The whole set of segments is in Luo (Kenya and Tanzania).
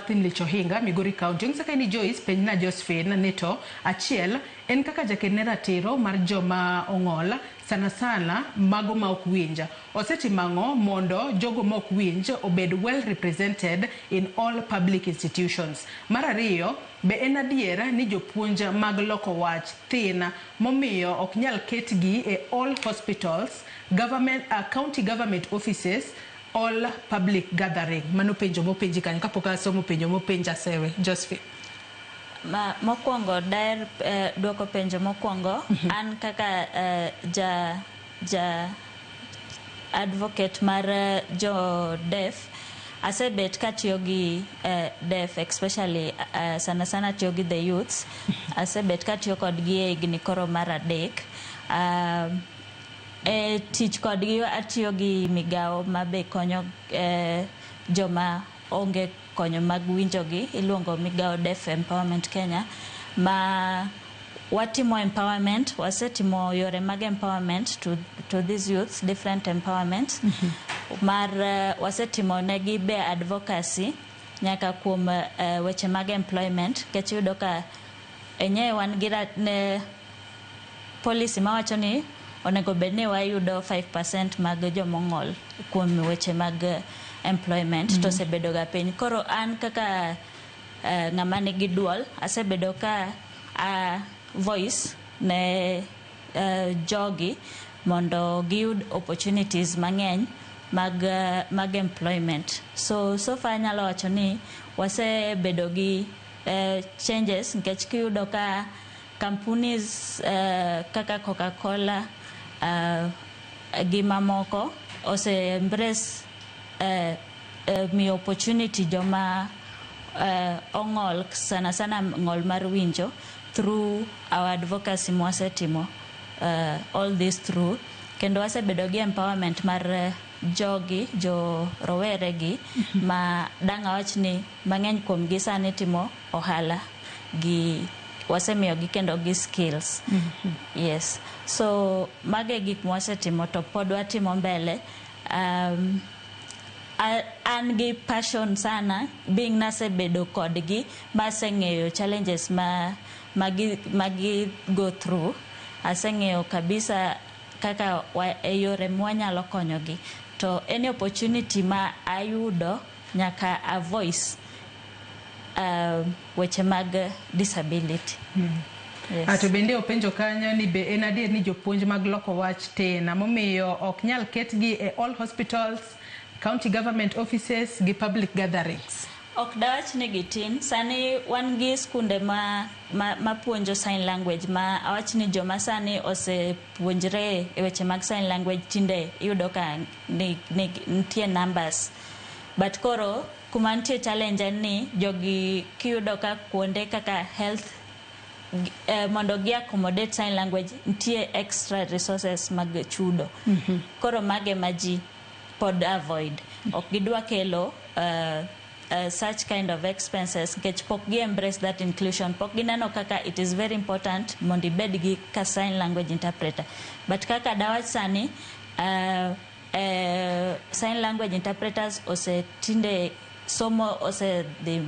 mar Thimlich Ohinga, Migori County. Onyisa ka ni Joyce penjna Josephine ni to achiel en kaka jaked ne ratiro mar joma ong'ol sana sana mago ma ok winj. Osetimo ang'o mondo jogo ma ok winj obed well represented in all public institutions? Mar ariyo, be en adier ni jopuonj mag loko wach thin momiyo ok nyal ketgi e all hospitals, government, county government offices, all public gathering? Mano penjo mopenji kanyo kapok asomo penjo mopenj asewe. Josephine. Ma, mokwongo daher duoko penjo mokwongo. An kaka ja advocate mar jo deaf, asebet katiyo gi deaf, especially sana sana tiyo gi the youths. Asebet katiyo kodgi e higni koro mar 3. E tich kodgi atiyo gi migawo mabe konyo joma onge konyo mag winjogi, iluongo migawo Deaf Empowerment Kenya, ma watimo empowerment. Wasetimo yore mag empowerment to these youths, different empowerment mar wasetimo negi be advocacy nyaka kuom weche mag employment, nikech iyudo ka enyewe wan gi ne policy mawacho ni onego bed ni wayudo 5% mag jomong'ol kuom weche mag employment, to osebedo ga piny. Koro an kaka ng'ama nigi duol, asebedo ka a voice ne jogi mondo giyud opportunities mang'eny mag employment. So far anyalo wacho ni wasebedo gi changes, nikech kiyudo ka companies kaka Coca-Cola gi mamoko ose embrace miyo opportunity joma ong'ol, sana sana ng'ol mar winjo, through our advocacy mwasetimo all this through. Kendo wasebedo gi empowerment mar jogi, jo rowere gi, ma dang' awach ni mang'eny kuom gi sani timo ohala gi wasemiyogi kendo gi skills. Yes, so mago e gik mwasetimo to pod watimo mbele. An gi passion sana, being nasebedo kodgi maseng'eyo challenges ma gi go through. Aseng'eyo kabisa kaka e yore mwanyalo konyogi, to any opportunity ma ayudo nyaka a voice weche mag disability. Yes. To bende openjo kanyo ni be en adier ni jopuonj mag loko wach tin momiyo ok nyal ketgi e all hospitals, county government offices gi public gatherings? Ok dawach ni gitin. Sani wan gi skunde ma puonjo sign language, ma awach ni joma sani osepuonjre e weche mag sign language tinde iyudo ka ni nitie numbers. But koro kuma nitie challenge en ni jogi kiyudo ka kuonde kaka health mondo gi accommodate sign language, nitie extra resources mag chudo. Koro mage ma ji pod avoid, ok gidwa kelo such kind of expenses, nikech pok gi embrace that inclusion, pok gineno kaka it is very important mondo ibed gi ka sign language interpreter. But kaka dawach sani, sign language interpreters osetinde somo osedhi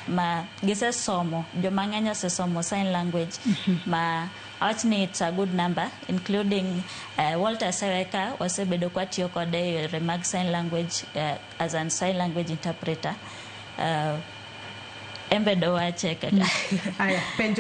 ma gisesomo, joma ng'eny osesomo sign language, ma awach ni it's a good number, including Walter Seweka wasebedo kwatiyo kode e yore mag sign language as an sign language interpreter. Embe dowache kaka Aya, penjo.